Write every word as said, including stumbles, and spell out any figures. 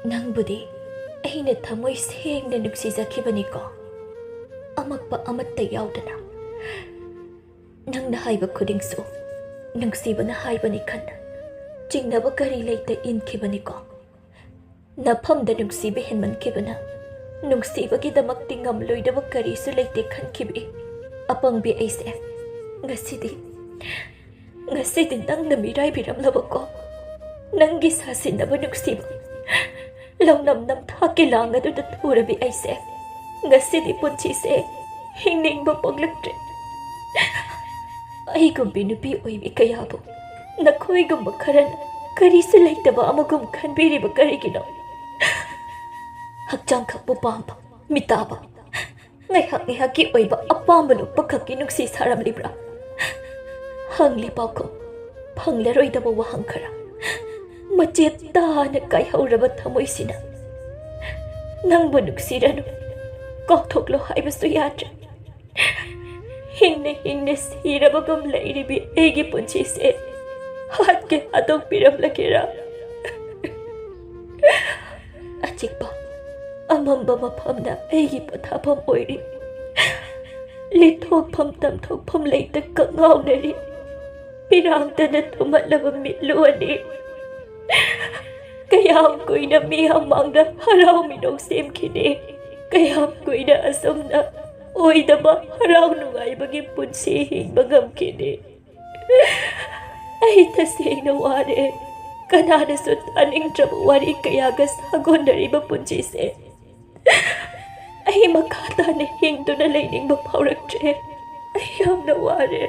ꯅꯪꯕꯨꯗꯤ ꯑꯩꯅ ꯊꯃꯣꯏ ꯁꯦꯡꯅ ꯅꯨꯡꯁꯤꯖꯈꯤꯕꯅꯤꯀꯣ, ꯑꯃꯛꯄ ꯑꯃꯠꯇ ꯌꯥꯎꯗꯅ꯫ ꯅꯪꯅ ꯍꯥꯏꯕ ꯈꯨꯗꯤꯡꯁꯨ ꯅꯨꯡꯁꯤꯕꯅ ꯍꯥꯏꯕꯅꯤ ꯈꯟꯅ ꯆꯤꯡꯅꯕ ꯀꯔꯤ ꯂꯩꯇ ꯏꯟꯈꯤꯕꯅꯤꯀꯣ꯫ ꯅꯐꯝꯗ ꯅꯨꯡꯁꯤꯕ ꯍꯦꯟꯃꯟꯈꯤꯕꯅ ꯅꯨꯡꯁꯤꯕꯒꯤꯗꯃꯛꯇꯤ ꯉꯝꯂꯣꯏꯗꯕ ꯀꯔꯤꯁꯨ ꯂꯩꯇꯦ ꯈꯟꯈꯤꯕꯤ ꯑꯄꯪꯕꯤ ꯑꯩꯁꯦ ꯉꯁꯤꯗꯤ, ꯉꯁꯤꯗꯤ ꯅꯪꯅ ꯃꯤꯔꯥꯏꯕꯤꯔꯝꯂꯕꯀꯣ꯫ ꯅꯪꯒꯤ ꯁꯥꯁꯤꯟꯅꯕ ꯅꯨꯡꯁꯤꯕ ꯂꯧꯅꯝ ꯅꯝꯊꯥꯛꯀꯤ ꯂꯥꯡ ꯑꯗꯨꯗ ꯊꯨꯔꯕꯤ ꯑꯩꯁꯦ ꯉꯁꯤꯗꯤ ꯄꯨꯟꯁꯤꯁꯦ ꯍꯤꯡꯅꯤꯡꯕ ꯄꯣꯛꯂꯛꯇ꯭ꯔꯦ꯫ ꯑꯩꯒꯨꯝꯕꯤ ꯅꯨꯄꯤ ꯑꯣꯏꯕꯤ ꯀꯌꯥꯕꯨ ꯅꯈꯣꯏꯒꯨꯝꯕ ꯈꯔꯅ ꯀꯔꯤꯁꯨ ꯂꯩꯇꯕ ꯑꯃꯒꯨꯝ ꯈꯟꯕꯤꯔꯤꯕ ꯀꯔꯤꯒꯤꯅꯣ? ꯍꯛꯆꯥꯡ ꯈꯛꯄꯨ ꯄꯥꯝꯕ, ꯃꯤꯇꯥꯕ, ꯉꯥꯏꯍꯥꯛ ꯉꯥꯏꯍꯥꯛꯀꯤ ꯑꯣꯏꯕ ꯑꯄꯥꯝꯕ ꯂꯨꯞꯄ ꯈꯛꯀꯤ ꯅꯨꯡꯁꯤ ꯁꯥꯔꯝꯂꯤꯕ꯭ꯔꯥ? ꯍꯪꯂꯤ ꯄꯥꯎꯈꯨꯝ ꯐꯪꯂꯔꯣꯏꯗꯕ ꯋꯥꯍꯪ ꯈꯔ꯫ ꯃꯆꯦꯠ ꯇꯥꯅ ꯀꯥꯏꯍꯧꯔꯕ ꯊꯃꯣꯏꯁꯤꯅ ꯅꯪꯕꯨ ꯅꯨꯡꯁꯤꯔꯅꯨ, ꯀꯥꯎꯊꯣꯛꯂꯣ ꯍꯥꯏꯕꯁꯨ ꯌꯥꯗ꯭ꯔꯦ꯫ ꯍꯤꯡꯅ ꯍꯤꯡꯅ ꯁꯤꯔꯕꯒꯨꯝ ꯂꯩꯔꯤꯕꯤ ꯑꯩꯒꯤ ꯄꯨꯟꯁꯤꯁꯦ ꯍꯥꯠꯀꯦ ꯍꯥꯠꯇꯣꯛꯄꯤꯔꯝꯂꯒꯦꯔꯥ? ꯑꯆꯤꯛꯄ ꯑꯃꯝꯕ ꯃꯐꯝꯗ ꯑꯩꯒꯤ ꯄꯣꯊꯥꯐꯝ ꯑꯣꯏꯔꯤ꯫ ꯂꯤꯠꯊꯣꯛꯐꯝ ꯇꯝꯊꯣꯛꯐꯝ ꯂꯩꯇ ꯀꯛꯉꯥꯎꯅꯔꯤ꯫ ꯄꯤꯔꯥꯡꯇꯅ ꯊꯨꯝꯍꯠꯂꯕ ꯃꯤꯠꯂꯨ ꯑꯅꯤ꯫ ꯀꯌꯥꯝ ꯀꯨꯏꯅ ꯃꯤꯌꯥꯝ ꯃꯥꯡꯗ ꯍꯔꯥꯎ ꯃꯤꯅꯣꯛ ꯁꯦꯝꯈꯤꯅꯤ? ꯀꯌꯥꯝ ꯀꯨꯏꯅ ꯑꯁꯨꯝꯅ ꯑꯣꯏꯗꯕ ꯍꯔꯥꯎ ꯅꯨꯡꯉꯥꯏꯕꯒꯤ ꯄꯨꯟꯁꯤ ꯍꯤꯡꯕ ꯉꯝꯈꯤꯅꯤ? ꯑꯩ ꯇꯁꯦꯡꯅ ꯋꯥꯔꯦ꯫ ꯀꯅꯥꯅꯁꯨ ꯇꯥꯅꯤꯡꯗ꯭ꯔꯕ ꯋꯥꯔꯤ ꯀꯌꯥꯒ ꯁꯥꯒꯣꯟꯅꯔꯤꯕ ꯄꯨꯟꯁꯤꯁꯦ꯫ ꯑꯩ ꯃꯈꯥ ꯇꯥꯅ ꯍꯤꯡꯗꯨꯅ ꯂꯩꯅꯤꯡꯕ ꯐꯥꯎꯔꯛꯇ꯭ꯔꯦ꯫ ꯑꯩ ꯌꯥꯝꯅ ꯋꯥꯔꯦ꯫